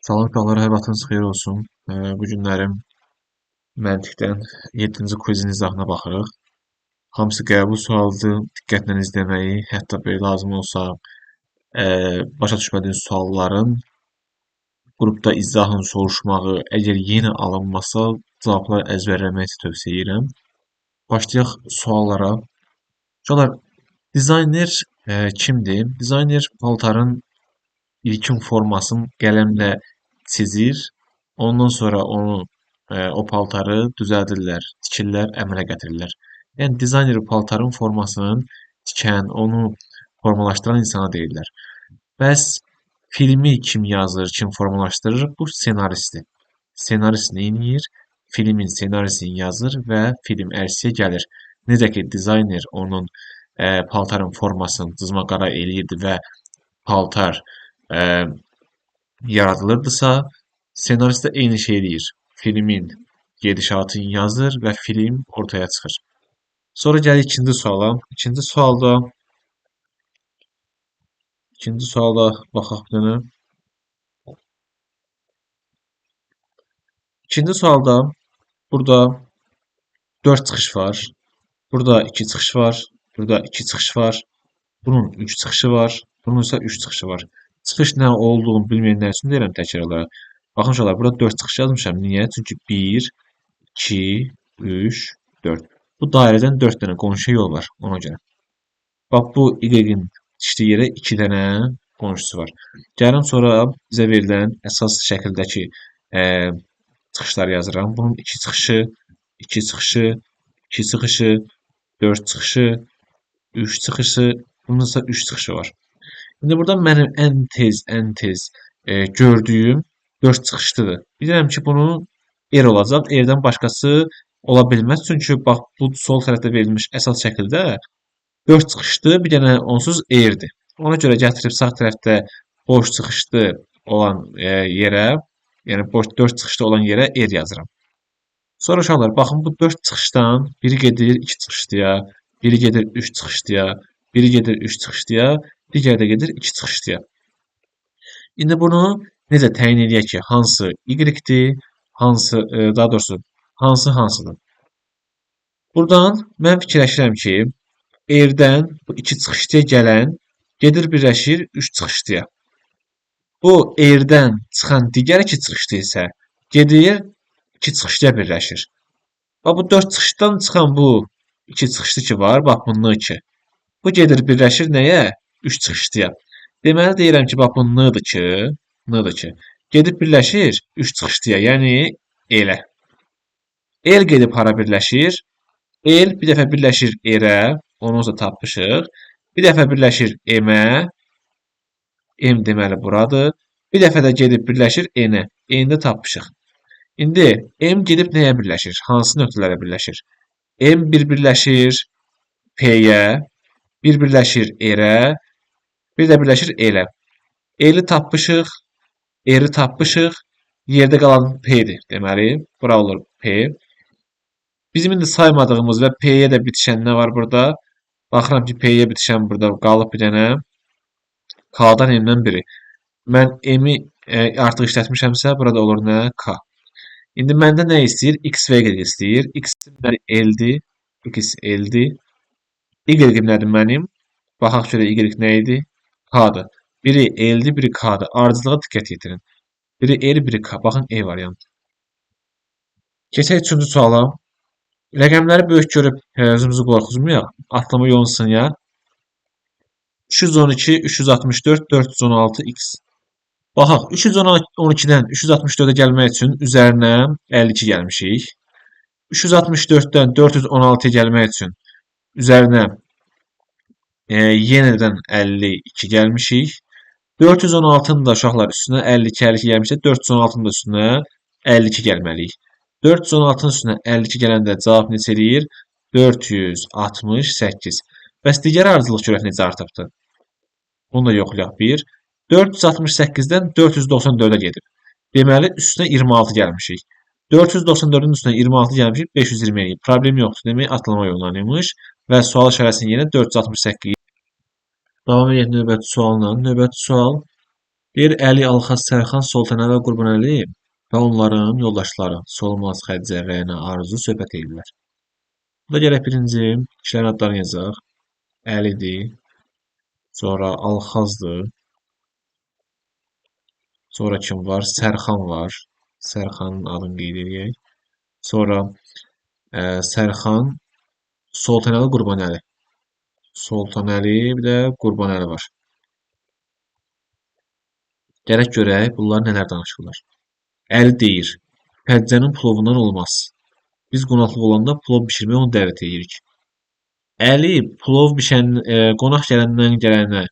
Salam uşaqlar, hər vaxtınız xeyir olsun. Bu günlərim məntiqdən 7-ci quizin izahına baxırıq. Hamısı qəbul sualıdır. Diqqətlə izləməyi, hətta belə lazım olsa başa düşmədiyiniz sualların qrupda izahını soruşmağı, əgər yenə alınmasa, cavabları əzbərləməyi sizə tövsiyə edirəm. Başlayaq suallara. Uşaqlar, dizayner kimdir? Dizayner paltarın ilkin formasını qələmlə çizir. Ondan sonra onu o paltarı düzəldirlər, tikirlər, əmələ gətirirlər. Yəni dizayner paltarın formasını tikən, onu formalaşdıran insana deyirlər. Bəs filmi kim yazır, kim formalaşdırır? Bu ssenaristdir. Ssenarist nə edir? Filmin ssenarisini yazır və film ərsəyə gəlir. Necə ki dizayner onun paltarın formasını cızma qara eləyirdi və paltar yaradılırdısa, ssenarist də eyni şey eləyir. Filmin gedişatını yazır və film ortaya çıxır. Sonra gəlirik ikinci suala. İkinci sualda baxaq bir dənə. İkinci sualda burada 4 çıxış var. Burada 2 çıxış var. Burada 2 çıxış var. Bunun 3 çıxışı var. Bunun isə 3 çıxışı var. Çıxış nə olduğunu bilməyənlər üçün deyirəm təkrar olaraq. Baxın uşaqlar, burada 4 çıxış yazmışam. Niyə? Çünki 1, 2, 3, 4. Bu dairədən 4 dənə qonşuya yol var ona görə. Bax, bu Y-in bitişdiyi yerə 2 dənə qonşusu var. Gəlin sonra bizə verilən əsas şəkildəki çıxışları yazıram. Bunun 2 çıxışı, 2 çıxışı, 2 çıxışı, 4 çıxışı, 3 çıxışı, bunun isə 3 çıxışı var. İndi burada mənim ən tez gördüyüm 4 çıxışlıdır. Bilirəm ki, bunu R olacaq. R-dən başqası ola bilməz. Çünki bax, bu sol tərəfdə verilmiş əsas şəkildə 4 çıxışlı, bir dənə onsuz R-dir. Ona görə gətirib sağ tərəfdə boş çıxışlı olan yerə, yəni boş 4 çıxışlı olan yerə R yazıram. Sonra uşaqlar, baxın, bu 4 çıxışdan biri gedir 2 çıxışlıya, biri gedir 3 çıxışlıya, biri gedir 3 çıxışlıya, digəri də gedir 2 çıxışlıya. İndi bunu necə təyin eləyək ki, hansı Y-dir, hansı, daha doğrusu, hansı hansıdır? Buradan mən fikirləşirəm ki, R-dən bu 2 çıxışlıya gələn gedir birləşir 3 çıxışlıya. Bu R-dən çıxan digər 2 çıxışlı isə gedir 2 çıxışlıya birləşir. Bax, bu 4 çıxışdan çıxan bu 2 çıxışlı ki var, bax bu N2. Bu gedir birləşir nəyə? 3 çıxışlıya. Deməli deyirəm ki, bax bu N-dır ki, gedib birləşir 3 çıxışlıya, yəni L-ə. L gedib hara birləşir? L bir dəfə birləşir R-ə, onu da tapmışıq. Bir dəfə birləşir M-ə, M deməli buradır. Bir dəfə də gedib birləşir N-ə, N-də tapmışıq. İndi M gedib nəyə birləşir? Hansı nöqtələrə birləşir? M bir birləşir P-yə, bir birləşir R-ə, bir də birləşir L-ə. L-i tapmışıq, R-i tapmışıq, yerdə qalan P-dir. Deməli, bura olur P. Bizim indi saymadığımız və P-yə də bitişən nə var burada? Baxıram ki, P-yə bitişən burada qalıb bir dənə K-dan M-dən biri. Mən M-i artıq işlətmişəmsə, burada olur nə? K. İndi məndə nə istəyir? X və Y istəyir. X-im L-dir. X L-dir. Y-im nədir mənim? Baxaq görək Y nə idi? K-dır. Biri L-dir, biri K-dır. Ardıcılığa diqqət yetirin. Biri L, biri K. Baxın, E variantı. Keçək üçüncü suala. Rəqəmləri böyük görüb özümüzü qorxuzmayaq. Atlama yolunu sınayaq. 312, 364, 416 X. Baxaq, 312-dən 364-ə gəlmək üçün üzərinə 52 gəlmişik. 364-dən 416-ya gəlmək üçün üzərinə yenidən 52 gəlmişik. 416-nın da uşaqlar üstünə 52, 52 gəlmişsə, 416-nın da üstünə 52 gəlməliyik. 416-nın üstünə 52 gələndə cavab neçə eləyir? 468. Bəs digər ardıcılıq görək necə artıbdır? Bunu da yoxlayaq. 1. 468-dən 494-ə gedib. Deməli, üstünə 26 gəlmişik. 494-ün üstünə 26 gəlmişik, 520 eləyib. Problem yoxdur. Demək, atlama yolundan imiş və sual işarəsinin yerinə 468. Davam edək növbəti sualla. Növbəti sual Deyir, Əli, Alxaz, Sərxan, Soltanəli və Qurbanəli və onların yoldaşları Solmaz, Xədicə, Rəna, Arzu söhbət edirlər. Burada gələk birinci kişilərin adlarını yazaq. Əlidir, sonra Alxazdır, sonra kim var? Sərxan var. Sərxanın adını qeyd edək. Sonra Sərxan, Soltanəli, Qurbanəli. Soltanəli, bir də Qurbanəli var. Gərək görək, bunlar nələr danışırlar. Əli deyir, Xədicənin plovundan olmaz. Biz qonaqlıq olanda plov bişirməyə onu dəvət edirik. Əli plov bişən, qonaq gələndən gələnə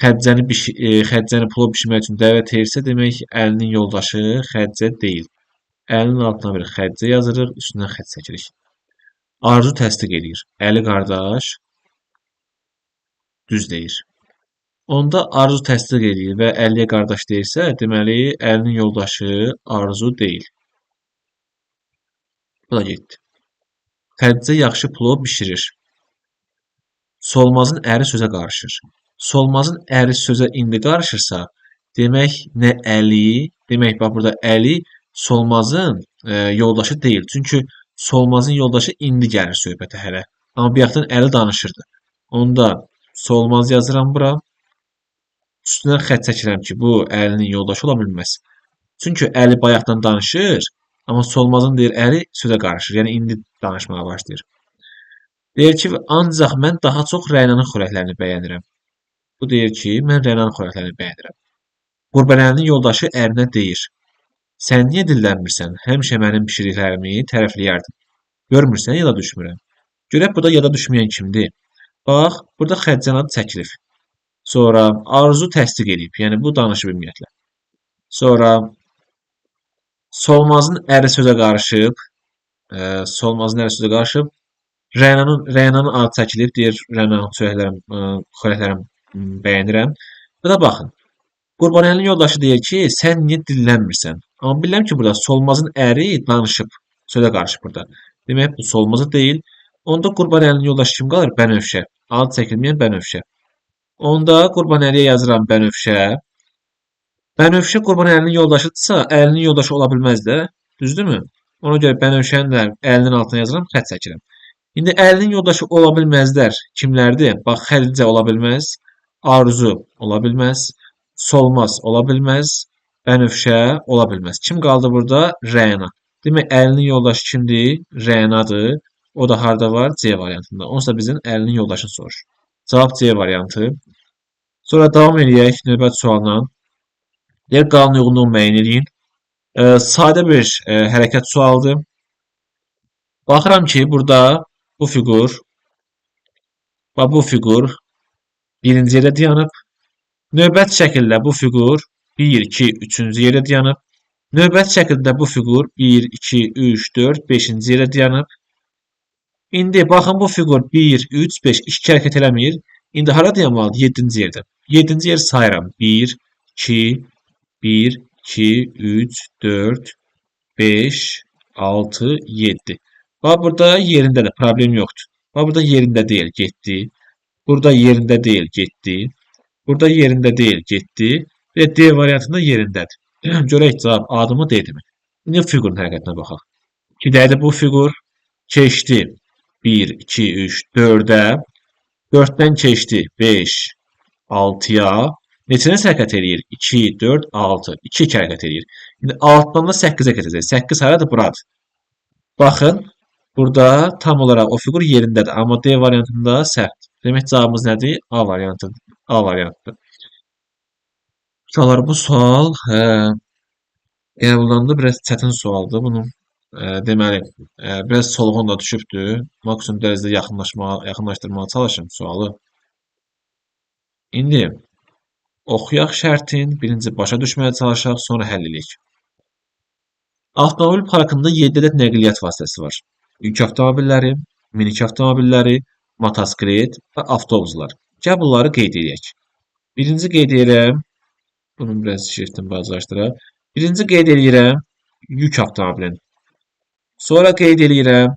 Xədicəni plov bişirmək üçün dəvət edirsə, demək Əlinin yoldaşı Xədicə deyil. Əlinin altına bir Xədicə yazırıq, üstündən xətt çəkirik. Arzu təsdiq edir. Əli qardaş düz deyir. Onda Arzu təsdiq edir və Əliyə qardaş deyirsə, deməli Əlinin yoldaşı Arzu deyil. Bu da getdi. Xədicə yaxşı plov bişirir. Solmazın əri sözə qarışır. Solmazın əri sözə indi qarışırsa, demək nə Əli, demək bax burada Əli Solmazın yoldaşı deyil. Çünki Solmazın yoldaşı indi gəlir söhbətə hələ. Amma bir yaxdan Əli danışırdı. Onda Solmaz yazıram bura. Üstünə xətt çəkirəm ki, bu Əlinin yoldaşı ola bilməz. Çünki Əli bayaqdan danışır, amma Solmazın deyir əri sözə qarışır. Yəni indi danışmağa başlayır. Deyir ki, ancaq mən daha çox Rənanın xörəklərini bəyənirəm. Bu deyir ki, mən Rənanın xörəklərini bəyənirəm. Qurbanəlinin yoldaşı ərinə deyir, sən niyə dillənmirsən? Həmişə mənim bişirdiklərimi tərəfləyərdin. Görmürsən, yada düşmürəm. Görək, burada yada düşməyən kimdir? Bax, burada Xədicənin adı çəkilib. Sonra Arzu təsdiq edib, yəni bu danışıb ümumiyyətlə. Sonra Solmazın əri sözə qarışıb, Solmazın əri sözə qarışıb, Rənanın adı çəkilib, deyir Rənanın xörəklərini bəyənirəm. Bu da baxın, Qurbanəlinin yoldaşı deyir ki, sən niyə dillənmirsən? Amma bilirəm ki, burada Solmazın əri danışıb, sözə qarışıb burada. Demək, bu Solmazı deyil. Onda Qurbanəlinin yoldaşı kim qalır? Bənövşə. Adı çəkilməyən Bənövşə. Onda Qurbanəliyə yazıram Bənövşə. Bənövşə Qurbanəlinin yoldaşıdırsa, Əlinin yoldaşı ola bilməz də. Düzdürmü? Ona görə Bənövşənin də əlinin altına yazıram, xətt çəkirəm. İndi Əlinin yoldaşı ola bilməzlər kimlərdir? Bax, Xədicə ola bilməz, Arzu ola bilməz, Solmaz ola bilməz, Bənövşə ola bilməz. Kim qaldı burada? Rəna. Demək, Əlinin yoldaşı kimdir? Rənadır. O da harda var? C variantında. Onsuz da bizim Əlinin yoldaşını soruşur. Cavab C variantı. Sonra davam eləyək növbəti sualla. Deyir, qanun uyğunluğu müəyyən eləyin. Sadə bir hərəkət sualıdır. Baxıram ki, burada bu fiqur və bu fiqur birinci yerdə dayanıb. Növbəti şəkildə bu fiqur 1, 2, 3-cü yerdə dayanıb. Növbəti şəkildə bu fiqur 1, 2, 3, 4, 5-ci yerdə dayanıb. İndi baxın, bu fiqur 1, 3, 5, 2 hərəkət eləmir. İndi hara dayanmalıdır? 7-ci yerdə. 7-ci yer sayıram. 1, 2, 1, 2, 3, 4, 5, 6, 7. Bax, burada yerindədir, problem yoxdur. Bax, burada yerində deyil, getdi. Burada yerində deyil, getdi. Burada yerində deyil, getdi. Bir də D variantında yerindədir. Görək cavab A-dır mı, D-dir mi? İndi fiqurun hərəkətinə baxaq. 2-dədir bu fiqur. Keçdi 1, 2, 3, 4-ə. 4-dən keçdi 5, 6-ya. Neçədən hərəkət eləyir? 2, 4, 6. 2, 2 hərəkət eləyir. İndi 6-dan da 8-ə keçəcək. 8 haradır? Buradır. Baxın, burada tam olaraq o fiqur yerindədir. Amma D variantında səhvdir. Demək, cavabımız nədir? A variantıdır. A variantıdır. Uşaqlar, bu sual qəbullandı. Biraz çətin sualdır. Bunun deməli, biraz solğun da düşübdür. Maksimum dərəcədə yaxınlaşdırmağa çalışın sualı. İndi oxuyaq şərtin, birinci başa düşməyə çalışaq, sonra həll eləyək. Avtomobil parkında 7 ədəd nəqliyyat vasitəsi var. Yük avtomobilləri, minik avtomobilləri, motosiklet və avtobuslar. Gəl bunları qeyd eləyək. Birinci qeyd edirəm, bunun biraz şriftini balacalaşdıraq. Birinci qeyd eləyirəm yük avtomobilini. Sonra qeyd eləyirəm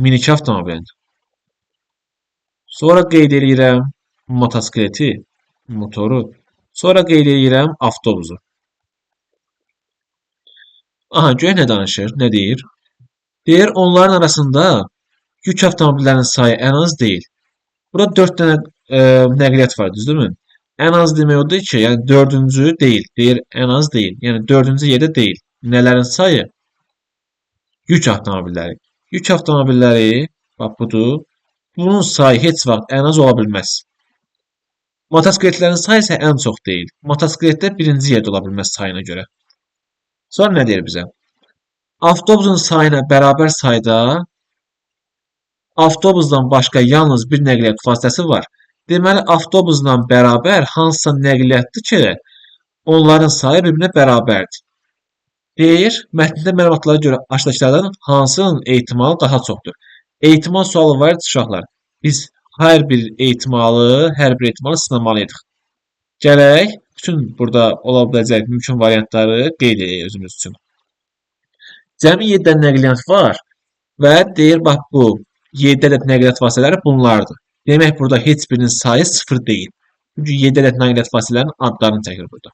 minik avtomobilini. Sonra qeyd eləyirəm motosikleti, motoru. Sonra qeyd edirəm avtobusu. Aha, görək nə danışır, nə deyir? Deyir, onların arasında yük avtomobillərinin sayı ən az deyil. Burada 4 dənə nəqliyyat var, düzdürmü? Ən az demək odur ki, yəni dördüncü deyil. Deyir, ən az deyil. Yəni dördüncü yerdə deyil. Nələrin sayı? Yük avtomobilləri. Yük avtomobilləri, bax budur. Bunun sayı heç vaxt ən az ola bilməz. Motosikletlərin sayı isə ən çox deyil. Motosikletlər birinci yerdə ola bilməz sayına görə. Sonra nə deyir bizə? Avtobusun sayına bərabər sayda avtobusdan başqa yalnız bir nəqliyyat vasitəsi var. Deməli, avtobusla bərabər hansısa nəqliyyatdır ki, onların sayı bir-birinə bərabərdir. Deyir, mətndə məlumatlara görə aşağıdakılardan hansının ehtimalı daha çoxdur? Ehtimal sualı var idi, uşaqlar. Biz hər bir ehtimalı sınamalıydıq. Gələk, bütün burada ola biləcək mümkün variantları qeyd edək özümüz üçün. Cəmi 7 dənə nəqliyyat var və deyir, bax bu 7 ədəd nəqliyyat vasitələri bunlardır. Demək, burada heç birinin sayı 0 deyil. Çünki 7 ədəd nəqliyyat vasitələrinin adlarını çəkir burada.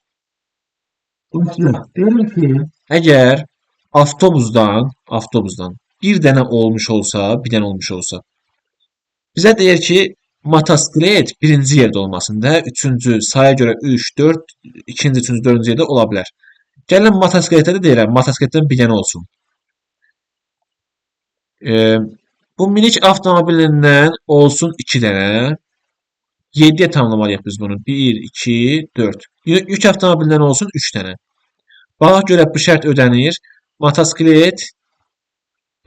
Deyir ki, əgər avtobusdan bir dənə olmuş olsa, bizə deyir ki, motosiklet birinci yerdə olmasın da, üçüncü saya görə 3, 4, ikinci, üçüncü, dördüncü yerdə ola bilər. Gəlin motosikletə də deyirəm, motosikletdən bir dənə olsun. Bu minik avtomobilindən olsun 2 dənə. 7-yə tamamlamalıyıq biz bunu. 1, 2, 4. Yük avtomobilindən olsun 3 dənə. Bax, görə bu şərt ödənir. Motosiklet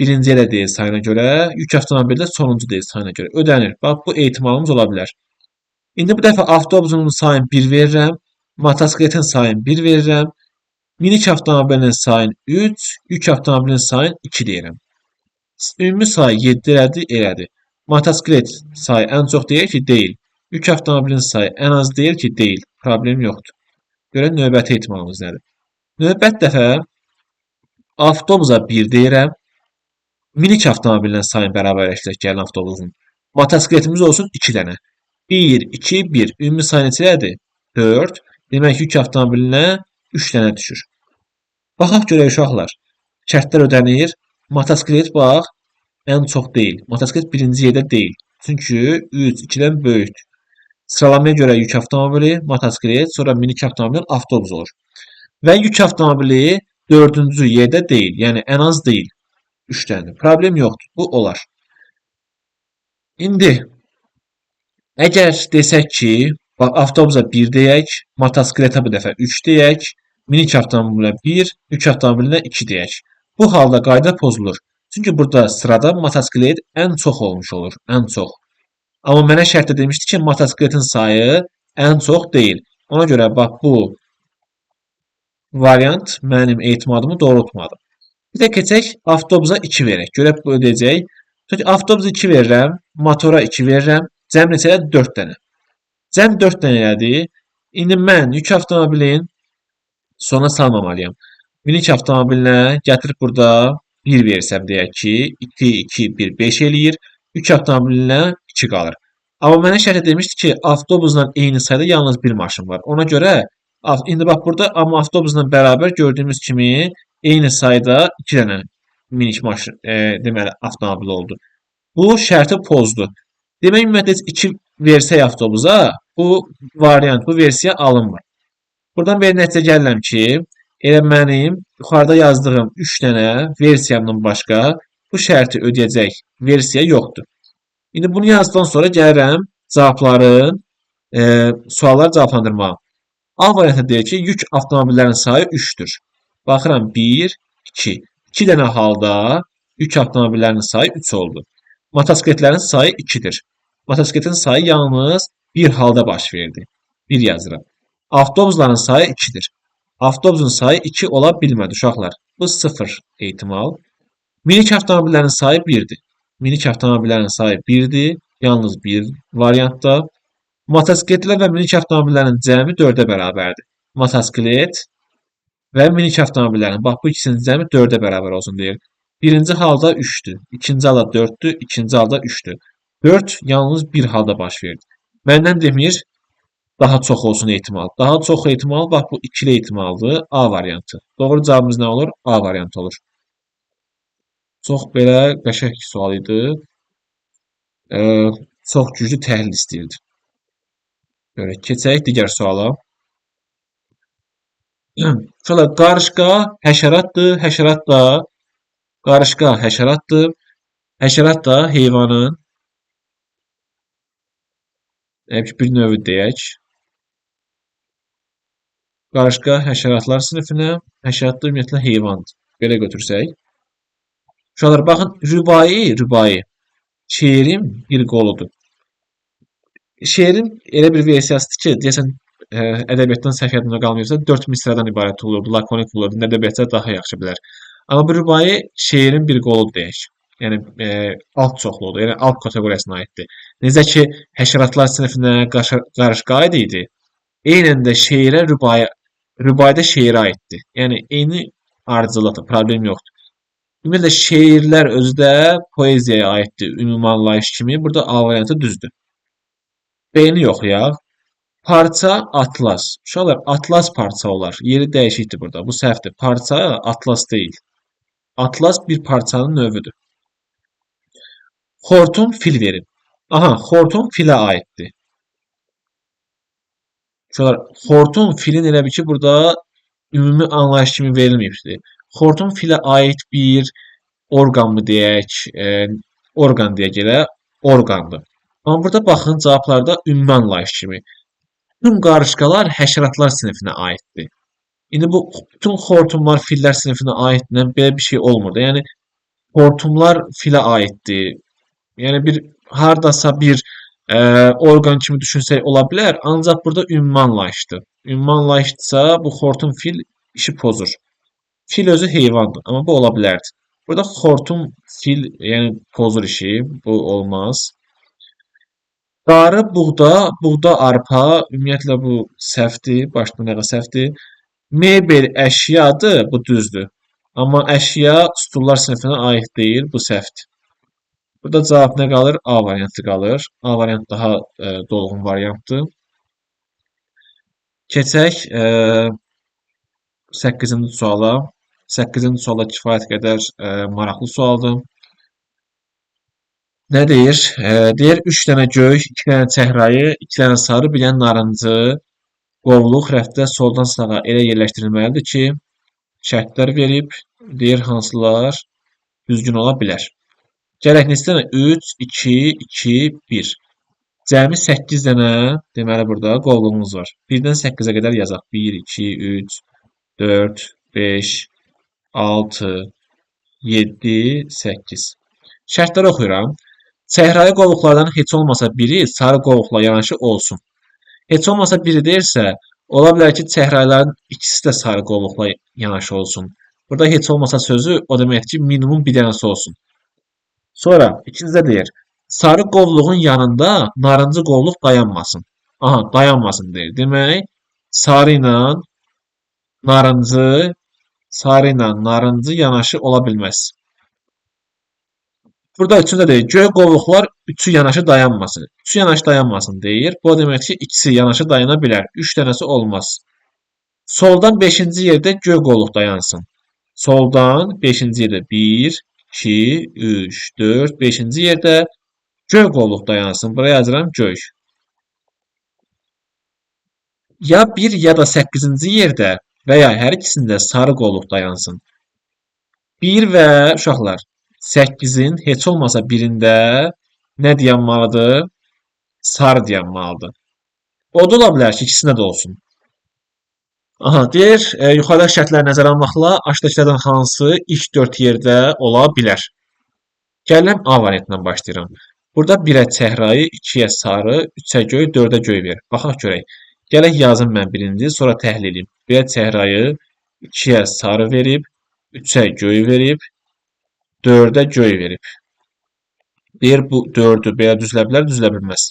birinci yerdə deyil sayına görə, yük avtomobili də sonuncu deyil sayına görə. Ödənir. Bax, bu ehtimalımız ola bilər. İndi bu dəfə avtobusun sayını 1 verirəm, motosikletin sayını 1 verirəm, minik avtomobilinin sayını 3, yük avtomobilinin sayını 2 deyirəm. Ümumi sayı 7 elədi, elədi. Motosiklet sayı ən çox deyil ki, deyil. Yük avtomobilinin sayı ən az deyil ki, deyil. Problem yoxdur. Görək növbəti ehtimalımız nədir? Növbət dəfə avtobusa 1 deyirəm. Minik avtomobilinin sayını bərabərləşdirək gəlin avtobusun. Motosikletimiz olsun 2 dənə. 1, 2, 1. Ümumi sayı neçə elədi? 4. Demək, yük avtomobilinə 3 dənə düşür. Baxaq görək uşaqlar. Şərtlər ödənir. Motosiklet bax, ən çox deyil. Motosiklet birinci yerdə deyil. Çünki 3, 2-dən böyükdür. Sıralamaya görə yük avtomobili, motosiklet, sonra minik avtomobil, avtobus olur. Və yük avtomobili dördüncü yerdə deyil. Yəni ən az deyil. 3 dənədir. Problem yoxdur. Bu olar. İndi əgər desək ki, bax avtobusa 1 deyək, motosikletə bu dəfə 3 deyək, minik avtomobilə 1, yük avtomobilinə 2 deyək. Bu halda qayda pozulur. Çünki burada sırada motosiklet ən çox olmuş olur. Ən çox. Amma mənə şərtdə demişdi ki, motosikletin sayı ən çox deyil. Ona görə bax bu variant mənim etimadımı doğrultmadı. Bir də keçək avtobusa 2 verək. Görək bu ödəyəcək. Çünki avtobusa 2 verirəm, motora 2 verirəm. Cəm neçə elədi? 4 dənə. Cəm 4 dənə elədi. İndi mən yük avtomobilin sona salmamalıyam. Minik avtomobilinə gətirib burada 1 versəm deyək ki, 2, 2, 1, 5 eləyir. Yük avtomobilinə 2 qalır. Amma mənə şərtdə demişdi ki, avtobusla eyni sayda yalnız bir maşın var. Ona görə indi bax burada amma avtobusla bərabər gördüyümüz kimi eyni sayda 2 dənə minik maşın, deməli avtomobil oldu. Bu şərti pozdu. Demək ümumiyyətlə 2 versək avtobusa bu variant, bu versiya alınmır. Buradan belə nəticə gəlirəm ki, elə mənim yuxarıda yazdığım 3 dənə versiyamdan başqa bu şərti ödəyəcək versiya yoxdur. İndi bunu yazdıqdan sonra gəlirəm cavabların, sualları cavablandırmağa. A variantı deyir ki, yük avtomobillərinin sayı 3-dür. Baxıram 1, 2. 2 dənə halda yük avtomobillərinin sayı 3 oldu. Motosikletlərin sayı 2-dir. Motosikletin sayı yalnız bir halda baş verdi. 1 yazıram. Avtobusların sayı 2-dir. Avtobusun sayı 2 ola bilmədi uşaqlar. Bu 0 ehtimal. Minik avtomobillərin sayı 1-dir. Minik avtomobillərin sayı 1-dir. Yalnız bir variantda. Motosikletlər və minik avtomobillərin cəmi 4-ə bərabərdir. Motosiklet və minik avtomobillərin, bax bu ikisinin cəmi 4-ə bərabər olsun deyir. Birinci halda 3-dür, ikinci halda 4-dür, ikinci halda 3-dür. 4 yalnız bir halda baş verdi. Məndən demir, Daha çox olsun ehtimal. Daha çox ehtimal, bax bu ikili ehtimaldır. A variantı. Doğru cavabımız nə olur? A variantı olur. Çox belə qəşəng sual idi. Çox güclü təhlil istəyirdi. Belə, keçək digər suala. Uşaqlar, qarışqa həşəratdır. Həşərat da qarışqa həşəratdır. Həşərat da heyvanın bir növü deyək. Qarışqa həşəratlar sinifinə, həşərat da ümumiyyətlə heyvandır. Belə götürsək. Uşaqlar, baxın, rübai şeirin bir qoludur. Şeirin elə bir versiyasıdır ki, deyəsən, ədəbiyyatdan səhv yadımda qalmayıbsa, 4 misradan ibarət olurdu, lakonik olurdu, ədəbiyyatçılar daha yaxşı bilər. Amma bu rübai şeirin bir qoludur deyək. Yəni, alt çoxludur, yəni alt kateqoriyasına aiddir. Necə ki, həşəratlar sinifinə qarışqa aid idi, eynən də şeirə rübai, rübaidə şeirə aiddir. Yəni, eyni ardıcıllıqdır, problem yoxdur. Ümumiyyətlə, şeirlər özü də poeziyaya aiddir, ümumi anlayış kimi. Burada A variantı düzdür. B-ni yoxlayaq. Parça, atlas. Uşaqlar, atlas parça olar. Yeri dəyişikdir burada. Bu səhvdir. Parça atlas deyil. Atlas bir parçanın növüdür. Xortum fil verib. Aha, xortum filə aiddir. Uşaqlar, xortum filin elə bir ki, burada ümumi anlayış kimi verilməyibdir. Xortum filə aid bir orqan mı deyək, orqan deyək elə, orqandır. Amma burada baxın, cavablarda ümumi anlayış kimi. Bütün qarışqalar həşəratlar sinifinə aiddir. İndi bu bütün xortumlar fillər sinifinə aiddir, belə bir şey olmur da. Yəni, xortumlar filə aiddir. Yəni, bir hardasa bir orqan kimi düşünsək ola bilər, ancaq burada ümumi anlayışdır. Ümumi anlayışdırsa, bu xortum fil işi pozur. Fil özü heyvandır, amma bu ola bilərdi. Burada xortum fil, yəni pozur işi, bu olmaz. Darı, buğda, buğda, arpa, ümumiyyətlə bu səhvdir, başdan ayağa səhvdir. Mebel əşyadır, bu düzdür. Amma əşya stullar sinifinə aid deyil, bu səhvdir. Burada cavab nə qalır? A variantı qalır. A variantı daha dolğun variantdır. Keçək 8-ci suala. 8-ci sual da kifayət qədər maraqlı sualdır. Nə deyir? Deyir, 3 dənə göy, 2 dənə çəhrayı, 2 dənə sarı, bir dənə narıncı qovluq rəfdə soldan sağa elə yerləşdirilməlidir ki, şərtlər verib, deyir hansılar düzgün ola bilər. Gələk neçə dənə? 3, 2, 2, 1. Cəmi 8 dənə, deməli burada qovluğumuz var. 1-dən 8-ə qədər yazaq. 1, 2, 3, 4, 5, 6, 7, 8. Şərtləri oxuyuram. Çəhrayı qovluqlardan heç olmasa biri sarı qovluqla yanaşı olsun. Heç olmasa biri deyirsə, ola bilər ki, çəhrayıların ikisi də sarı qovluqla yanaşı olsun. Burada heç olmasa sözü o deməkdir ki, minimum bir dənəsi olsun. Sonra ikincidə deyir, sarı qovluğun yanında narıncı qovluq dayanmasın. Aha, dayanmasın deyir. Demək, sarı ilə narıncı, sarı ilə narıncı yanaşı ola bilməz. Burada üçüncü deyir, göy qovluqlar üçü yanaşı dayanmasın. Üçü yanaşı dayanmasın deyir. Bu o deməkdir ki, ikisi yanaşı dayana bilər. 3 dənəsi olmaz. Soldan 5-ci yerdə göy qovluq dayansın. Soldan 5-ci yerdə 1, 2, 3, 4, 5-ci yerdə göy qovluq dayansın. Buraya yazıram göy. Ya 1 ya da 8-ci yerdə və ya hər ikisində sarı qovluq dayansın. 1 və uşaqlar 8-in heç olmasa birində nə dayanmalıdır? Sarı dayanmalıdır. O da ola bilər ki, ikisində də olsun. Aha, deyir, yuxarıdakı şərtləri nəzərə almaqla aşağıdakılardan hansı ilk 4 yerdə ola bilər? Gəlirəm A variantından başlayıram. Burada 1-ə çəhrayı, 2-yə sarı, 3-ə göy, 4-ə göy ver. Baxaq görək. Gələk yazım mən birinci, sonra təhlil edeyim. 1-ə çəhrayı, 2-yə sarı verib, 3-ə göy verib, 4-ə göy verib. Deyir, bu 4-ü belə düzülə bilər, düzülə bilməz.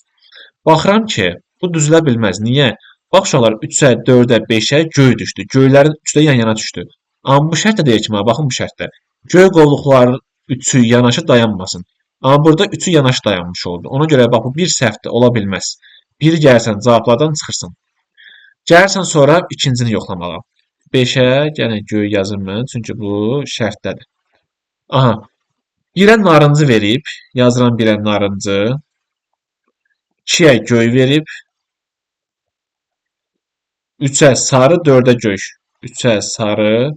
Baxıram ki, bu düzülə bilməz. Niyə? Bax uşaqlar, 3-ə, 4-ə, 5-ə göy düşdü. Göylərin 3-də yan-yana düşdü. Amma bu şərt də deyir ki, baxın bu şərtdə. Göy qovluqların 3-ü yanaşı dayanmasın. Amma burada 3-ü yanaşı dayanmış oldu. Ona görə bax, bu bir səhvdir, ola bilməz. Bir gəlsən, cavablardan çıxırsan. Gəlirsən sonra ikincini yoxlamağa. 5-ə gəlin göy yazım mən, çünki bu şərtdədir. Aha, 1-ə narıncı verib, yazıram 1-ə narıncı, 2-yə göy verib, 3-ə sarı, 4-ə göy. 3-ə sarı,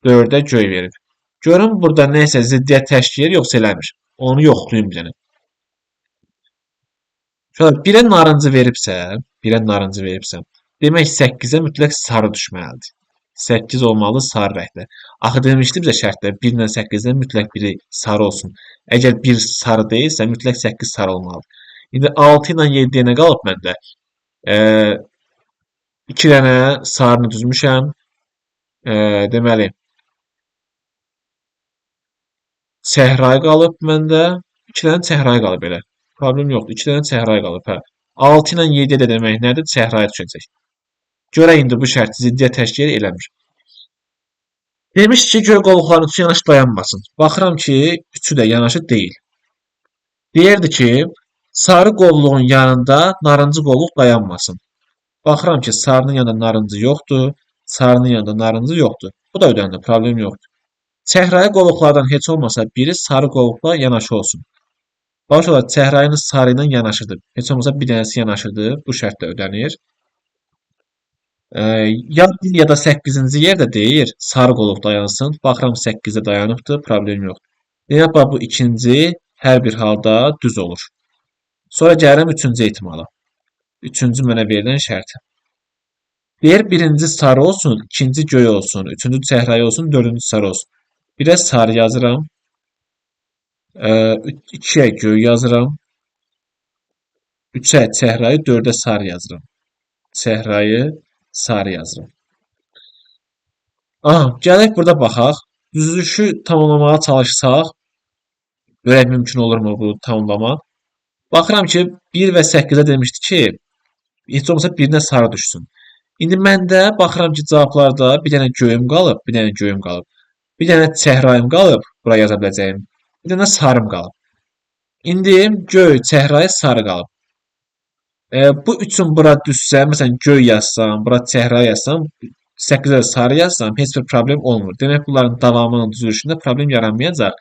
4-ə göy verib. Görün, burada nəysə ziddiyyət təşkil edir, yoxsa eləmir. Onu yoxlayım bir dənə. Şöyle, 1-ə narıncı veribsə, 1-ə narıncı veribsə, demək 8-ə mütləq sarı düşməlidir. 8 olmalı sarı rəngdə. Axı demişdi bizə şərtdə 1 ilə 8-dən mütləq biri sarı olsun. Əgər 1 sarı deyilsə, mütləq 8 sarı olmalıdır. İndi 6 ilə 7-yə nə qalıb məndə? 2 dənə sarını düzmüşəm. Deməli, çəhrayı qalıb məndə. 2 dənə çəhrayı qalıb elə. Problem yoxdur. 2 dənə çəhrayı qalıb. Hə. 6 ilə 7-yə də demək nədir? Çəhrayı düşəcək. Görək indi bu şərt ziddiyyət təşkil eləmir. Demiş ki, göy qovluqların üçü yanaşı dayanmasın. Baxıram ki, üçü də yanaşı deyil. Deyirdi ki, sarı qovluğun yanında narıncı qovluq dayanmasın. Baxıram ki, sarının yanında narıncı yoxdur, sarının yanında narıncı yoxdur. Bu da ödəndi, problem yoxdur. Çəhrayı qovluqlardan heç olmasa biri sarı qovluqla yanaşı olsun. Baş olaraq çəhrayının sarı ilə yanaşıdır. Heç olmasa bir dənəsi yanaşıdır. Bu şərt də ödənir. Ya 1 ya da 8-ci yerdə deyir, sarı qovluq dayansın. Baxıram 8-də dayanıbdır, problem yoxdur. Demək, bax, bu ikinci hər bir halda düz olur. Sonra gəlirəm üçüncü ehtimala. Üçüncü mənə verilən şərti. Deyir, birinci sarı olsun, ikinci göy olsun, üçüncü çəhrayı olsun, dördüncü sarı olsun. 1-ə sarı yazıram. 2-yə göy yazıram. 3-ə çəhrayı, 4-ə sarı yazıram. Çəhrayı, sarı yazıram. Aha, gələk burada baxaq. Düzülüşü tamamlamağa çalışsaq, görək mümkün olurmu bu tamamlama. Baxıram ki, 1 və 8-ə demişdi ki, heç olmasa birinə sarı düşsün. İndi məndə baxıram ki, cavablarda bir dənə göyüm qalıb, bir dənə göyüm qalıb. Bir dənə çəhrayım qalıb, bura yaza biləcəyim. Bir dənə sarım qalıb. İndi göy, çəhrayı, sarı qalıb. Bu üçün bura düşsə, məsələn, göy yazsam, bura çəhrayı yazsam, 8-ə sarı yazsam, heç bir problem olmur. Demək, bunların davamının düzülüşündə problem yaranmayacaq.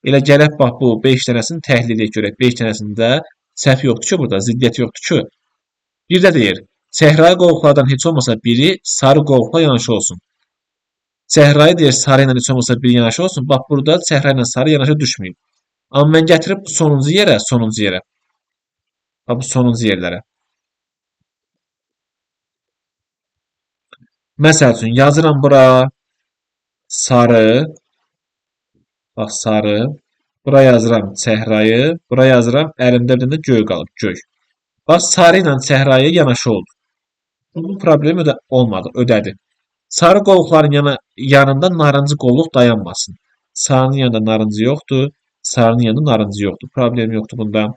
Elə gələk, bax, bu 5 dənəsini təhlil edək görək. 5 dənəsində səhv yoxdur ki, burada, ziddiyyət yoxdur ki. Bir də deyir, çəhrayı qovluqlardan heç olmasa biri sarı qovluqla yanaşı olsun. Çəhrayı deyir, sarı ilə heç olmasa biri yanaşı olsun. Bax, burada çəhrayı ilə sarı yanaşı düşməyib. Amma mən gətirib bu sonuncu yerə, sonuncu yerə. Bax, bu sonuncu yerlərə. Məsəl üçün, yazıram bura sarı, bax, sarı, bura yazıram çəhrayı, bura yazıram, əlimdə bir dənə göy qalıb, göy. Bax, sarı ilə çəhrayı yanaşı oldu. Bunun problemi də olmadı, ödədi. Sarı qovluqların yanında narıncı qovluq dayanmasın. Sarının yanında narıncı yoxdur, sarının yanında narıncı yoxdur. Problem yoxdur bunda.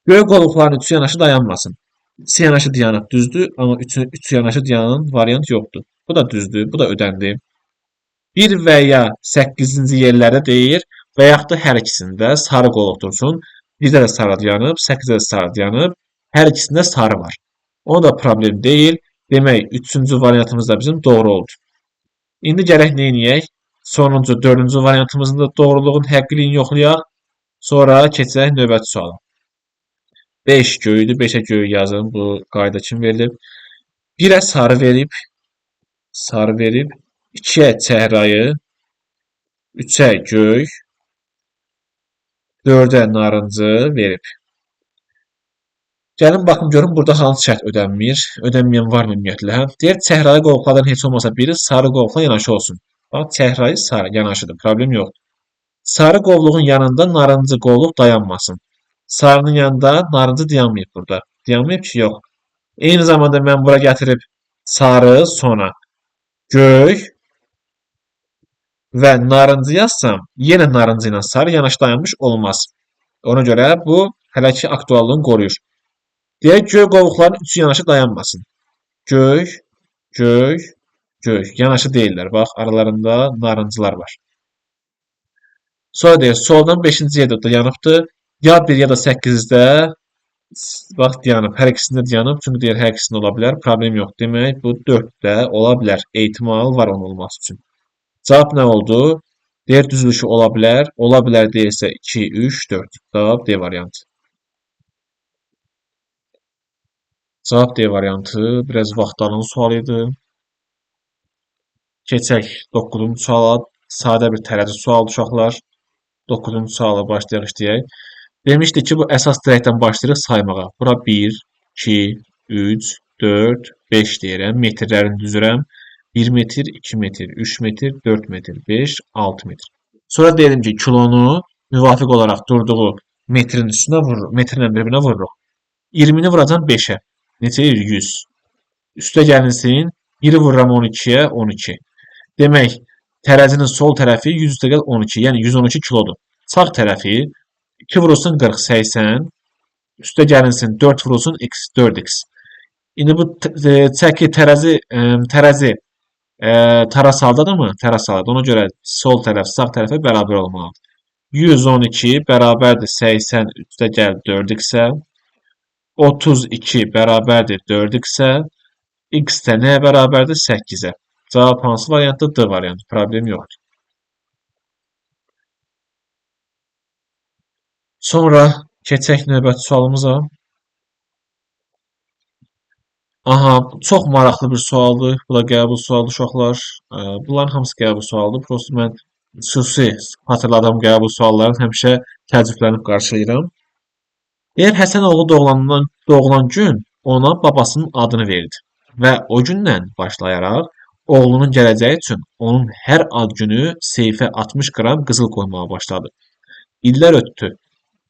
Göy qovluqların üçü yanaşı dayanmasın. İkisi yanaşı dayanıb, düzdür, amma üçü yanaşı dayanan variant yoxdur. Bu da düzdür, bu da ödəndi. 1 və ya 8-ci yerlərdə deyir və yaxud da hər ikisində sarı qovluq dursun. 1-də də sarı dayanıb, 8-də də sarı dayanıb, hər ikisində sarı var. O da problem deyil. Demək, üçüncü variantımız da bizim doğru oldu. İndi gərək nə eləyək? Sonuncu, dördüncü variantımızın da doğruluğun, həqiqiliyini yoxlayaq. Sonra keçək növbəti suala. 5 göydür. 5-ə göy yazın. Bu qayda kim verilib? 1-ə sarı verib. Sarı verib. 2-yə çəhrayı. 3-ə göy. 4-ə narıncı verib. Gəlin, baxın, görün, burada hansı şərt ödənmir? Ödənməyən varmı ümumiyyətlə? Hə? Deyir, çəhrayı qovluqlardan heç olmasa biri sarı qovluqla yanaşı olsun. Bax, çəhrayı sarı yanaşıdır. Problem yoxdur. Sarı qovluğun yanında narıncı qovluq dayanmasın. Sarının yanında narıncı dayanmayıb burada. Dayanmayıb ki, yox. Eyni zamanda mən bura gətirib sarı, sonra göy və narıncı yazsam, yenə narıncı ilə sarı yanaşı dayanmış olmaz. Ona görə bu hələ ki aktuallığını qoruyur. Deyək, göy qovluqların üçü yanaşı dayanmasın. Göy, göy, göy. Yanaşı deyirlər. Bax, aralarında narıncılar var. Sonra deyir, soldan 5-ci yerdə dayanıbdır. Ya 1 ya da 8-də Bax, dayanıb. Hər ikisində dayanıb. Çünki deyir, hər ikisində ola bilər. Problem yox. Demək, bu 4 də ola bilər. Ehtimal var onun olması üçün. Cavab nə oldu? Deyir, düzülüşü ola bilər. Ola bilər deyirsə 2, 3, 4. Cavab D variantı. Cavab D variantı. Biraz vaxt alan sual idi. Keçək 9-cu suala. Sadə bir tərəzi sualıdır uşaqlar. 9-cu suala başlayaq işləyək. Demişdik ki, bu əsas dirəkdən başlayırıq saymağa. Bura 1, 2, 3, 4, 5 deyirəm. Metrlərini düzürəm. 1 metr, 2 metr, 3 metr, 4 metr, 5, 6 metr. Sonra deyirəm ki, kilonu müvafiq olaraq durduğu metrin üstünə vururuq. Metrlə bir-birinə vururuq. 20-ni vuracam 5-ə. Neçə edir? 100. Üstə gəlinsin. 1-i vururam 12-yə, 12. Demək, tərəzinin sol tərəfi 100 üstəgəl 12, yəni 112 kilodur. Sağ tərəfi 2 vurulsun 40, 80. Üstə gəlinsin 4 vurulsun x, 4x. İndi bu çəki tərəzi təras haldadır mı? Təras haldadır. Ona görə sol tərəf sağ tərəfə bərabər olmalıdır. 112 bərabərdir 80 üstə gəl 4x-ə. 32 bərabərdir 4x-ə. X də nəyə bərabərdir? 8-ə. Cavab hansı variantdır? D variantı. Problem yoxdur. Sonra keçək növbəti sualımıza. Aha, çox maraqlı bir sualdır. Bu da qəbul sualıdır uşaqlar. Bunların hamısı qəbul sualıdır. Prosto mən xüsusi xatırladığım qəbul suallarını həmişə təəccüblənib qarşılayıram. Deyir, Həsənoğlu doğulan gün ona babasının adını verdi və o gündən başlayaraq oğlunun gələcəyi üçün onun hər ad günü seyfə 60 qram qızıl qoymağa başladı. İllər ötdü.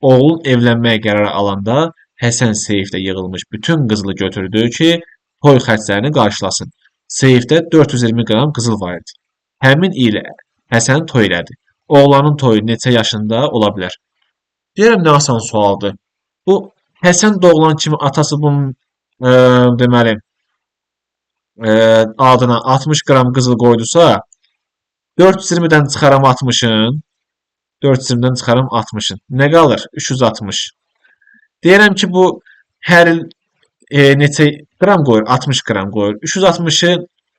Oğlun evlənməyə qərarı alanda Həsən seyfdə yığılmış bütün qızılı götürdü ki, toy xərclərini qarşılasın. Seyfdə 420 qram qızıl var idi. Həmin il Həsən toy elədi. Oğlanın toyu neçə yaşında ola bilər? Deyirəm, nə asan sualdır. Bu, Həsən doğulan kimi atası bunun deməli, adına 60 qram qızıl qoydusa, 420-dən çıxaram 60-ın, 420-dən çıxaram 60-ın. Nə qalır? 360. Deyirəm ki, bu hər il neçə qram qoyur? 60 qram qoyur. 360-ı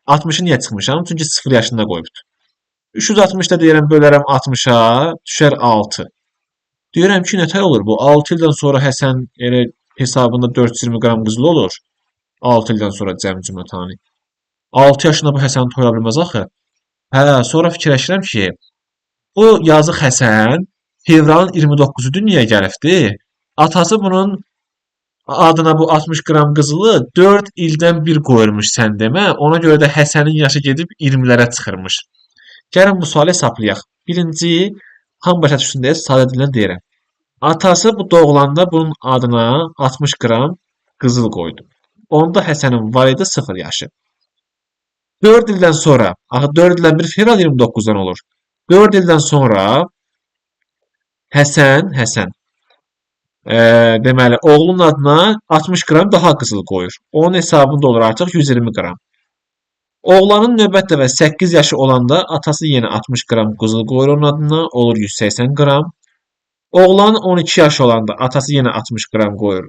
60-ı niyə çıxmışam? Çünki 0 yaşında qoyubdur. 360-da deyirəm, bölərəm 60-a, düşər 6. Deyirəm ki, nətər olur bu? 6 ildən sonra Həsən elə hesabında 420 qram qızıl olur. 6 ildən sonra cəmcümətani. 6 yaşında bu Həsən toya bilməz axı. Hə, sonra fikirləşirəm ki, bu yazıq Həsən fevralın 29-u dünyaya gəlibdi. Atası bunun adına bu 60 qram qızılı 4 ildən bir qoyurmuş sən demə. Ona görə də Həsənin yaşı gedib 20-lərə çıxırmış. Gəlin bu sualı hesablayaq. Birinci, ham başa düşsün deyə sadə dillə deyirəm. Atası bu doğulanda bunun adına 60 qram qızıl qoydu. Onda Həsənin var idi 0 yaşı. 4 ildən sonra, axı 4 ildən bir fevral 29-dan olur. 4 ildən sonra Həsən deməli, oğlunun adına 60 qram daha qızıl qoyur. Onun hesabında olur artıq 120 qram. Oğlanın növbət dəfə 8 yaşı olanda atası yenə 60 qram qızıl qoyur onun adına, olur 180 qram. Oğlanın 12 yaşı olanda atası yenə 60 qram qoyur,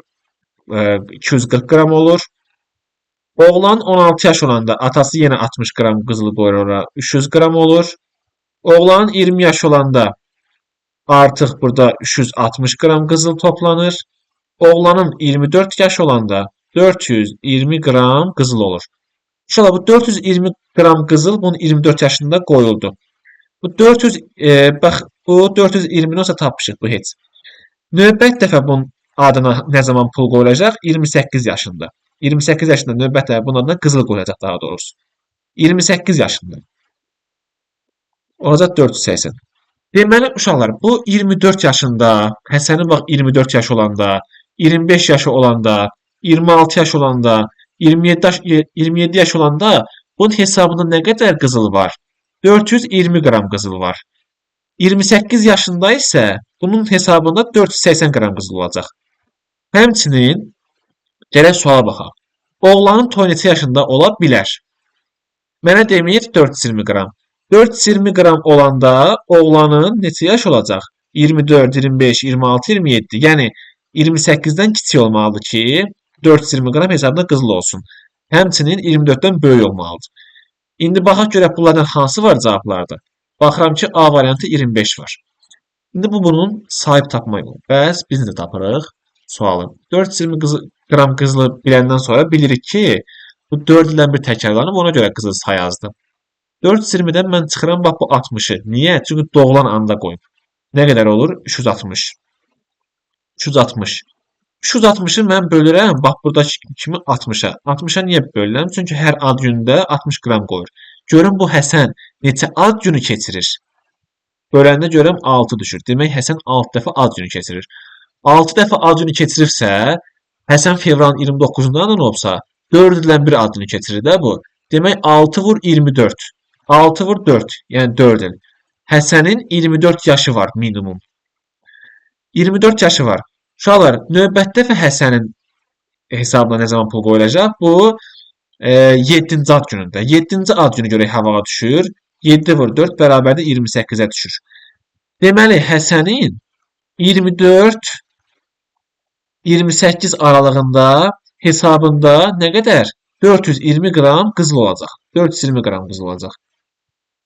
240 qram olur. Oğlan 16 yaş olanda atası yenə 60 qram qızıl qoyur ora, 300 qram olur. Oğlanın 20 yaş olanda artıq burada 360 qram qızıl toplanır. Oğlanın 24 yaş olanda 420 qram qızıl olur. İnşallah bu 420 qram qızıl bunun 24 yaşında qoyuldu. Bu 400, bax, bu 420-ni olsa tapmışıq bu heç. Növbət dəfə bunun adına nə zaman pul qoyulacaq? 28 yaşında. 28 yaşında növbət dəfə bunun adına qızıl qoyulacaq daha doğrusu. 28 yaşında. Olacaq 480. Deməli, uşaqlar, bu 24 yaşında, Həsənin bax 24 yaşı olanda, 25 yaşı olanda, 26 yaş olanda, 27 yaş olanda bunun hesabında nə qədər qızıl var? 420 qram qızıl var. 28 yaşında isə bunun hesabında 480 qram qızıl olacaq. Həmçinin, gələk suala baxaq. Oğlanın toyu neçə yaşında ola bilər? Mənə demir 420 qram. 420 qram olanda oğlanın neçə yaş olacaq? 24, 25, 26, 27. Yəni 28-dən kiçik olmalıdır ki, 420 qram hesabına qızıl olsun. Həmçinin 24-dən böyük olmalıdır. İndi baxaq görək bunlardan hansı var cavablarda. Baxıram ki, A variantı 25 var. İndi bu bunun sahib tapma yolu. Bəs biz necə tapırıq sualı? 420 qram qızılı biləndən sonra bilirik ki, bu 4 ilə bir təkrarlanıb, ona görə qızıl sayı azdır. 420-dən mən çıxıram bax bu 60-ı. Niyə? Çünki doğulan anda qoyub. Nə qədər olur? 360. 360. 360-ı mən bölürəm, bax buradakı kimi 60-a. 60-a niyə bölürəm? Çünki hər ad günündə 60 qram qoyur. Görün bu Həsən neçə ad günü keçirir? Böləndə görürəm 6 düşür. Demək Həsən 6 dəfə ad günü keçirir. 6 dəfə ad günü keçiribsə, Həsən fevralın 29-undan olubsa, 4 ildən bir ad günü keçirir də bu. Demək 6 vur 24. 6 vur 4, yəni 4 il. Həsənin 24 yaşı var minimum. 24 yaşı var. Uşaqlar, növbəti dəfə Həsənin hesabına nə zaman pul qoyulacaq? Bu 7-ci ad günündə. 7-ci ad günü görək havağa düşür. 7 vur 4 bərabərdir 28-ə düşür. Deməli, Həsənin 24 28 aralığında hesabında nə qədər? 420 qram qızıl olacaq. 420 qram qızıl olacaq.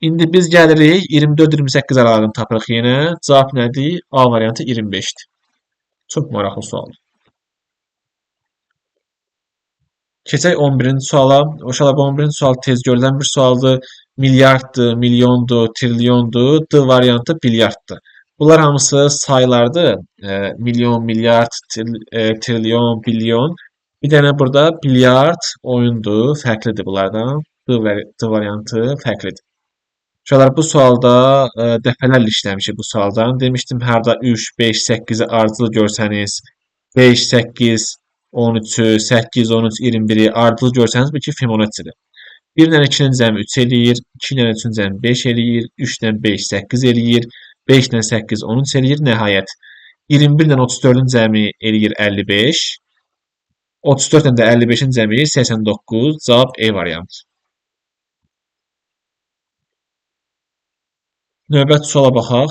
İndi biz gəlirik 24-28 aralığını tapırıq yenə. Cavab nədir? A variantı 25-dir. Çox maraqlı sualdır. Keçək 11-ci suala. Uşaqlar, bu 11-ci sual tez görülən bir sualdır. Milyarddır, milyondur, trilyondur. D variantı bilyarddır. Bunlar hamısı saylardır. Milyon, milyard, trilyon, bilyon. Bir dənə burada bilyard oyundur. Fərqlidir bunlardan. D variantı fərqlidir. Uşaqlar, bu sualda dəfələrlə işləmişik bu sualdan. Demişdim, harda 3, 5, 8-i ardıcıl görsəniz, 5, 8, 13-ü, 8, 13, 21-i ardıcıl görsəniz, bu ki Fibonaccidir. 1 ilə 2-nin cəmi 3 eləyir, 2 ilə 3-ün cəmi 5 eləyir, 3 ilə 5, 8 eləyir, 5 ilə 8, 13 eləyir. Nəhayət, 21 ilə 34-ün cəmi eləyir 55, 34 ilə də 55-in cəmi eləyir 89. Cavab E variantı. Növbəti suala baxaq.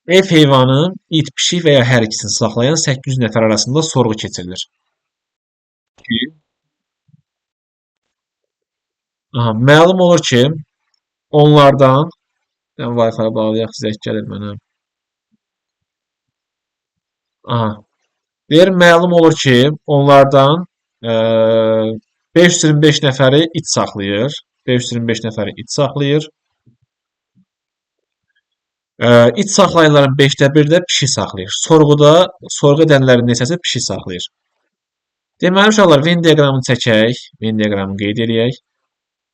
Ev heyvanı, it, pişik və ya hər ikisini saxlayan 800 nəfər arasında sorğu keçirilir. Aha, məlum olur ki, onlardan Wi-Fi bağlayaq, zəng gəlir mənə. Aha. Deyir, məlum olur ki, onlardan 525 nəfəri it saxlayır. 525 nəfəri it saxlayır. İt saxlayanların 5də 1 də pişik saxlayır. Sorğuda, sorğu edənlərin neçəsi pişik saxlayır? Deməli, uşaqlar, Venn diaqramını çəkək. Venn diaqramını qeyd eləyək.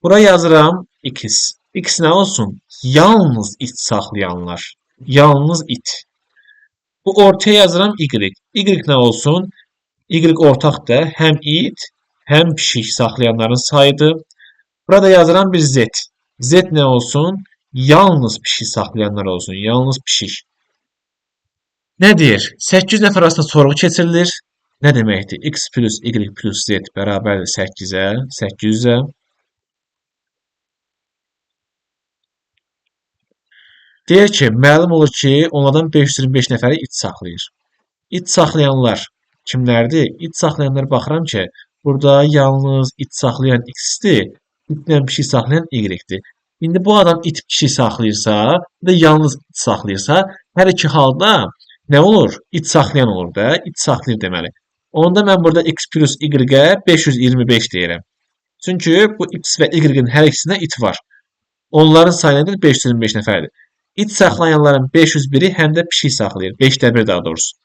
Bura yazıram X. X nə olsun? Yalnız it saxlayanlar. Yalnız it. Bu ortaya yazıram Y. Y nə olsun? Y ortaqdır. Həm it, həm pişik saxlayanların sayıdır. Burada yazıram bir Z. Z nə olsun? Yalnız pişik saxlayanlar olsun. Yalnız pişik. Nə deyir? 800 nəfər arasında sorğu keçirilir. Nə deməkdir? X plus Y plus Z bərabərdir 8-ə, 800-ə. Deyir ki, məlum olur ki, onlardan 525 nəfəri it saxlayır. İt saxlayanlar kimlərdir? İt saxlayanlar baxıram ki, burada yalnız it saxlayan X-dir, itlə pişik saxlayan Y-dir. İndi bu adam it pişik saxlayırsa, bir də yalnız it saxlayırsa, hər iki halda nə olur? İt saxlayan olur da, it saxlayır deməli. Onda mən burada X plus Y-ə 525 deyirəm. Çünki bu X və Y-in hər ikisində it var. Onların sayı nədir? 525 nəfərdir. İt saxlayanların 501-i həm də pişik saxlayır. 5də 1 daha doğrusu.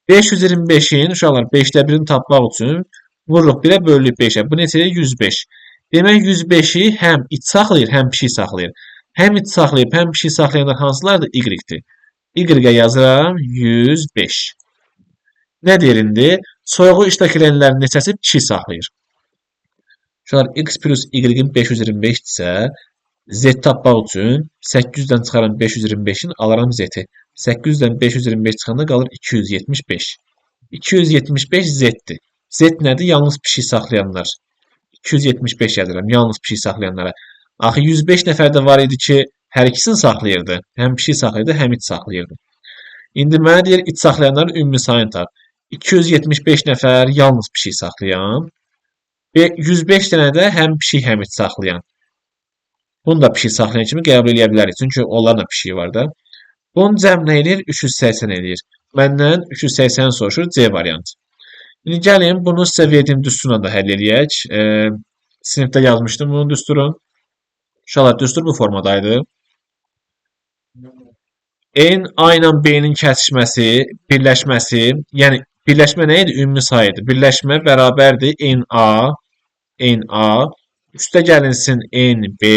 525-in, uşaqlar, 5də 1-ini tapmaq üçün vururuq 1-ə bölürük 5-ə. Bu neçə eləyir? 105. Demək, 105-i həm it saxlayır, həm pişik saxlayır. Həm it saxlayıb, həm pişik saxlayanlar hansılardır? Y-dir. Y-ə yazıram 105. Nə deyir indi? Sorğu iştirak edənlərin neçəsi pişik saxlayır? Uşaqlar, X plus Y-in 525-dirsə, Z tapmaq üçün 800-dən çıxaram 525-in, alaram Z-i. 800-dən 525 çıxanda qalır 275. 275 Z-dir. Z nədir? Yalnız pişik saxlayanlar. 275 yazıram, yalnız pişik saxlayanlara. Axı 105 nəfər də var idi ki, hər ikisini saxlayırdı. Həm pişik saxlayırdı, həm it saxlayırdı. İndi mənə deyir, it saxlayanların ümumi sayını tap. 275 nəfər yalnız pişik saxlayan və 105 dənə də həm pişik, həm it saxlayan. Bunu da pişik saxlayan kimi qəbul eləyə bilərik. Çünki onların da pişiyi var da. Bunun cəm nə eləyir? 380 eləyir. Məndən 380 soruşur C variantı. İndi gəlin, bunu sizə verdiyim düsturla da həll eləyək. Sinifdə yazmışdım bunun düsturunu. Uşaqlar, düstur bu formadaydı. N, A ilə B-nin kəsişməsi, birləşməsi, yəni birləşmə nə idi? Ümumi sayı idi. Birləşmə bərabərdir NA, NA, üstə gəlinsin NB,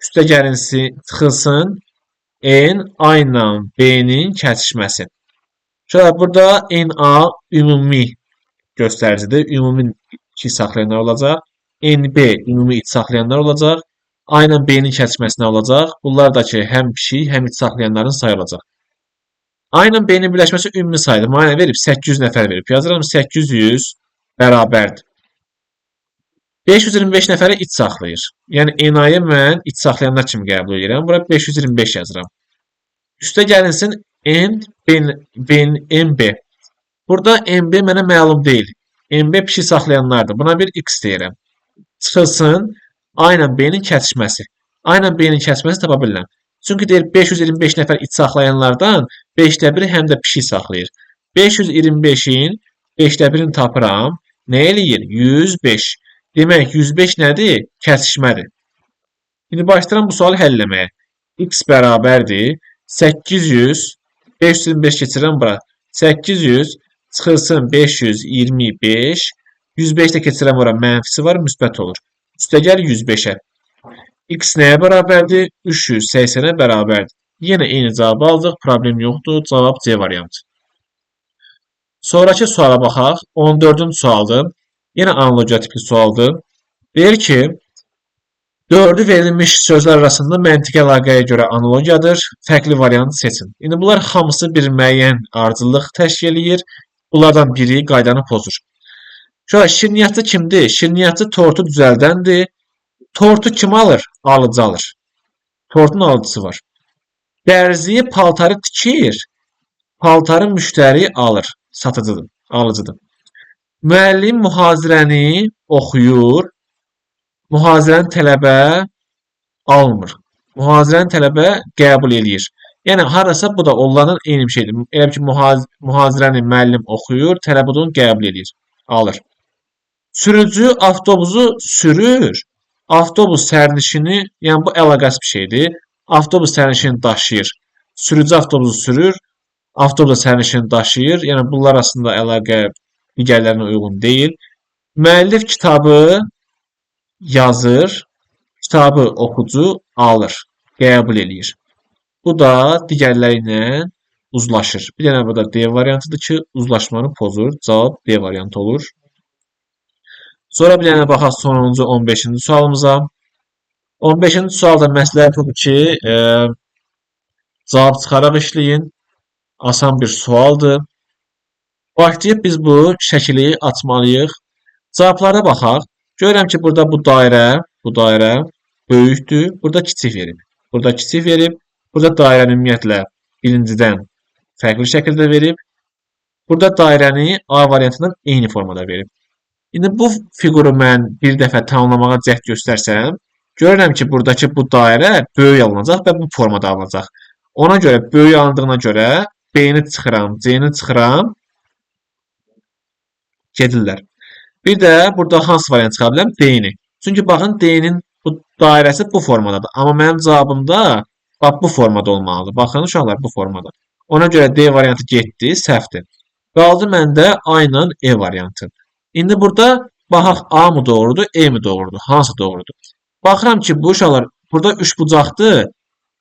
üstə gəlinsin, çıxılsın N, A ilə B-nin kəsişməsi. Uşaqlar, burada NA ümumi göstəricidir. Ümumi iki saxlayanlar olacaq. NB ümumi it saxlayanlar olacaq. A ilə B-nin kəsişməsi nə olacaq? Bunlar da ki, həm pişik, həm it saxlayanların sayı olacaq. A ilə B-nin birləşməsi ümumi sayıdır. Mənə verib 800 nəfər verib. Yazıram 800 bərabərdir. 525 nəfəri it saxlayır. Yəni NA-yı mən it saxlayanlar kimi qəbul edirəm. Bura 525 yazıram. Üstə gəlinsin N, B, B, NB. Burada NB mənə məlum deyil. NB pişik saxlayanlardır. Buna bir X deyirəm. Çıxılsın A ilə B-nin kəsişməsi. A ilə B-nin kəsişməsi tapa bilirəm. Çünki deyir 525 nəfər it saxlayanlardan 5də 1-i həm də pişik saxlayır. 525-in 5də 1-ini tapıram. Nə eləyir? 105. Demək 105 nədir? Kəsişmədir. İndi başlayıram bu sualı həll eləməyə. X bərabərdir 800, 525 keçirəm bura. 800 çıxılsın 525, 105 də keçirəm ora, mənfisi var, müsbət olur. Üstəgəl 105-ə. X nəyə bərabərdir? 380-ə bərabərdir. Yenə eyni cavabı aldıq. Problem yoxdur. Cavab C variantı. Sonraki suala baxaq. 14-cü sualdır. Yenə analogiya tipli sualdır. Deyir ki, 4-ü verilmiş sözlər arasında məntiqi əlaqəyə görə analogiyadır. Fərqli variantı seçin. İndi bunlar hamısı bir müəyyən ardıcıllıq təşkil eləyir. Bunlardan biri qaydanı pozur. Şöyle, şirniyyatçı kimdir? Şirniyyatçı tortu düzəldəndir. Tortu kim alır? Alıcı alır. Tortun alıcısı var. Dərziyi paltarı tikir. Paltarı müştəri alır. Satıcıdır, alıcıdır. Müəllim mühazirəni oxuyur. Mühazirəni tələbə almır. Mühazirəni tələbə qəbul eləyir. Yəni harasa bu da onların eyni bir şeydir. Elə ki mühazirəni müəllim oxuyur, tələbə onu qəbul eləyir, alır. Sürücü avtobusu sürür. Avtobus sərnişini, yəni bu əlaqəsiz bir şeydir. Avtobus sərnişini daşıyır. Sürücü avtobusu sürür, avtobus sərnişini daşıyır. Yəni bunlar arasında əlaqə digərlərinə uyğun deyil. Müəllif kitabı yazır, kitabı oxucu alır, qəbul eləyir. Bu da digərləri ilə uzlaşır. Bir dənə burada D variantıdır ki, uzlaşmanı pozur. Cavab D variantı olur. Sonra bir dənə baxaq sonuncu 15-ci sualımıza. 15-ci sualda məsləhət odur ki, cavab çıxaraq işləyin. Asan bir sualdır. Başlayıb biz bu şəkili açmalıyıq. Cavablara baxaq. Görürəm ki, burada bu dairə böyükdür. Burada kiçik verib. Burada kiçik verib. Burada dairəni ümumiyyətlə birincidən fərqli şəkildə verib. Burada dairəni A variantından eyni formada verib. İndi bu fiquru mən bir dəfə tamamlamağa cəhd göstərsəm, görürəm ki, buradakı bu dairə böyük alınacaq və bu formada alınacaq. Ona görə böyük alındığına görə B-ni çıxıram, C-ni çıxıram, gedirlər. Bir də burada hansı variant çıxa bilərəm? D-ni. Çünki baxın, D-nin bu dairəsi bu formadadır. Amma mənim cavabımda bax bu formada olmalıdır. Baxın uşaqlar, bu formada. Ona görə D variantı getdi, səhvdir. Qaldı məndə A ilə E variantı. İndi burada baxaq A mı doğrudur, E mi doğrudur? Hansı doğrudur? Baxıram ki, bu uşaqlar burada üçbucaqdır.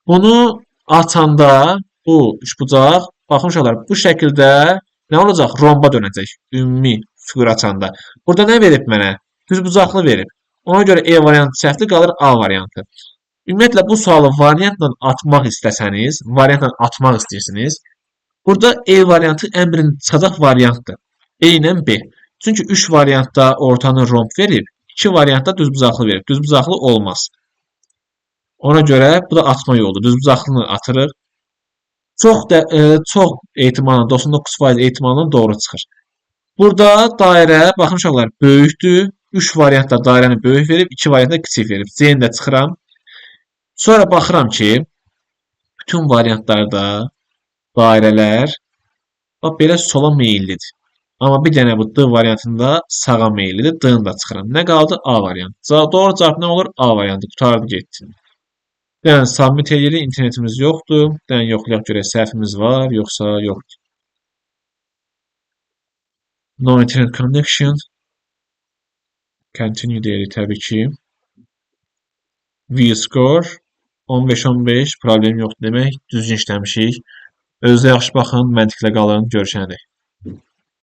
Bunu açanda bu üçbucaq, baxın uşaqlar, bu şəkildə nə olacaq? Romba dönəcək ümumi fiqur açanda. Burada nə verib mənə? Düzbucaqlı verib. Ona görə E variantı səhvdir, qalır A variantı. Ümumiyyətlə bu sualı variantla atmaq istəsəniz, variantla atmaq istəyirsiniz. Burada E variantı ən birinci çıxacaq variantdır. E ilə B. Çünki 3 variantda ortanı romb verib, 2 variantda düzbucaqlı verib. Düzbucaqlı olmaz. Ona görə bu da atma yoludur. Düzbucaqlını atırıq. Çox ehtimalla, 99% ehtimalla doğru çıxır. Burada dairə, baxın uşaqlar, böyükdür. 3 variantda dairəni böyük verib, 2 variantda kiçik verib. C-ni də çıxıram. Sonra baxıram ki, bütün variantlarda dairələr bax belə sola meyillidir. Amma bir dənə bu D variantında sağa meyillidir. D-ni də çıxıram. Nə qaldı? A variantı. Doğru cavab nə olur? A variantı. Qurtardı, getdi. Yəni, submit edirik. İnternetimiz yoxdur. Yəni, yoxlayaq görək səhvimiz var, yoxsa yoxdur. No internet connection. Continue deyirik təbii ki. View score 15-15, problem yoxdur demək. Düzgün işləmişik. Özünüzə yaxşı baxın, məntiqlə qalın. Görüşənədək.